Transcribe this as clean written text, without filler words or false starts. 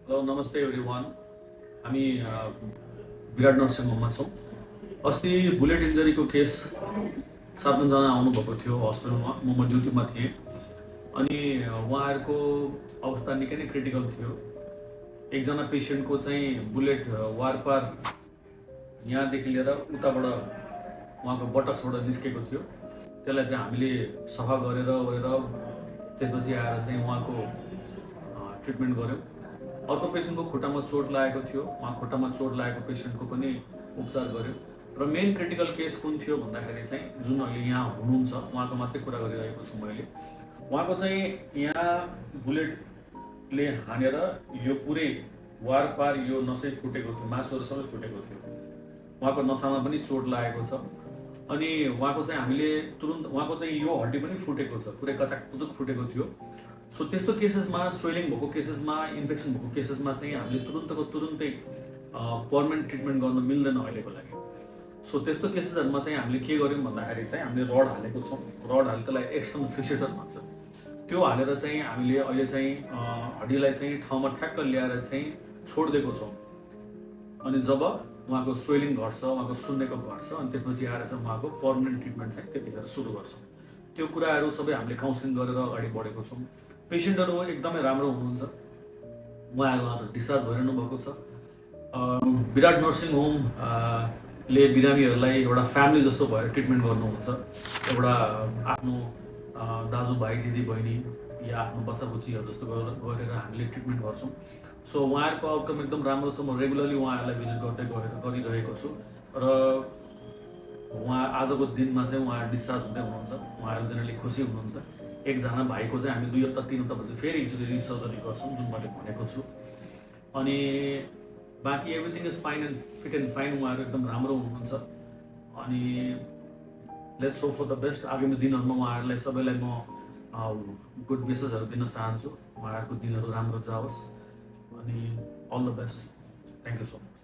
Hello नमस्ते everyone. हामी विराट नरसिंह मोहम्मद छौँ। अस्ति बुलेट इन्जरीको केस 7 जना आउनुभएको थियो हस्पिटलमा। म ड्युटीमा थिएँ अनि उहाँहरूको अवस्था निकै नै क्रिटिकल थियो। एकजना पेसेन्टको चाहिँ बुलेट वारपार यहाँदेखि लिएर उताबाट उहाँको बटक्सबाट निस्केको थियो। त्यसलाई चाहिँ हामीले सफा गरेर त्यसपछि आएर चाहिँ उहाँको ट्रिटमेन्ट गऱ्यौँ। अर्को पेसेन्टको खुट्टामा चोट लागेको थियो। उहाँ खुट्टामा चोट लागेको पेसेन्टको पनि उपचार गऱ्यो। र मेन क्रिटिकल केस कुन थियो भन्दाखेरि चाहिँ जुन अहिले यहाँ हुनुहुन्छ उहाँको मात्रै कुरा गरिरहेको छु मैले। उहाँको चाहिँ यहाँ बुलेटले हानेर यो पुरै वारपार यो नसै फुटेको थियो, मासुहरू सबै फुटेको थियो। उहाँको नसामा पनि चोट लागेको छ अनि उहाँको चाहिँ हामीले तुरुन्त उहाँको चाहिँ यो हड्डी पनि फुटेको छ, पुरै कचाक पुचुक फुटेको थियो। सो त्यस्तो केसेसमा, स्वेलिङ भएको केसेसमा, इन्फेक्सन भएको केसेसमा चाहिँ हामीले तुरुन्तै पर्मानेन्ट ट्रिटमेन्ट गर्न मिल्दैन अहिलेको लागि। सो त्यस्तो केसेसहरूमा चाहिँ हामीले के गर्यौँ भन्दाखेरि चाहिँ हामीले रड हालेको छौँ। रड हाले त्यसलाई एक्सटर्नल फिक्सेटर भन्छ। त्यो हालेर चाहिँ हामीले अहिले चाहिँ हड्डीलाई चाहिँ ठाउँमा ठ्याक्क ल्याएर चाहिँ छोडिदिएको छौँ। अनि जब उहाँको स्वेलिङ घट्छ, उहाँको सुन्नेको घट्छ अनि त्यसपछि आएर चाहिँ उहाँको पर्मानेन्ट ट्रिटमेन्ट चाहिँ त्यतिखेर सुरु गर्छौँ। त्यो कुराहरू सबै हामीले काउन्सिलिङ गरेर अगाडि बढेको छौँ। पेसेन्टहरू एकदमै राम्रो हुनुहुन्छ। उहाँहरू आज डिस्चार्ज भइरहनु भएको छ। विराट नर्सिङ होम ले बिरामीहरूलाई एउटा फ्यामिली जस्तो भएर ट्रिटमेन्ट गर्नुहुन्छ। एउटा आफ्नो दाजुभाइ दिदीबहिनी या आफ्नो बच्चा बुच्चीहरू जस्तो गरेर हामीले ट्रिटमेन्ट गर्छौँ। सो उहाँहरूको आउटकम एकदम राम्रो छ। म रेगुलरली उहाँहरूलाई भिजिट गरिरहेको छु र उहाँ आजको दिनमा चाहिँ उहाँ डिस्चार्ज हुँदै हुनुहुन्छ। उहाँहरू जेनरली खुसी हुनुहुन्छ। एकजना भाइको चाहिँ हामी 2 हप्ता 3 हप्तापछि फेरि एकचोटि रिसर्जरी गर्छौँ जुन मैले भनेको छु। अनि बाँकी everything is fine and fit and fine. उहाँहरू एकदम राम्रो हुनुहुन्छ अनि let's hope for the best. आगामी दिनहरूमा उहाँहरूलाई सबैलाई म गुड विसेसहरू दिन चाहन्छु। उहाँहरूको दिनहरू राम्रो जाओस् अनि all the best. Thank you so much.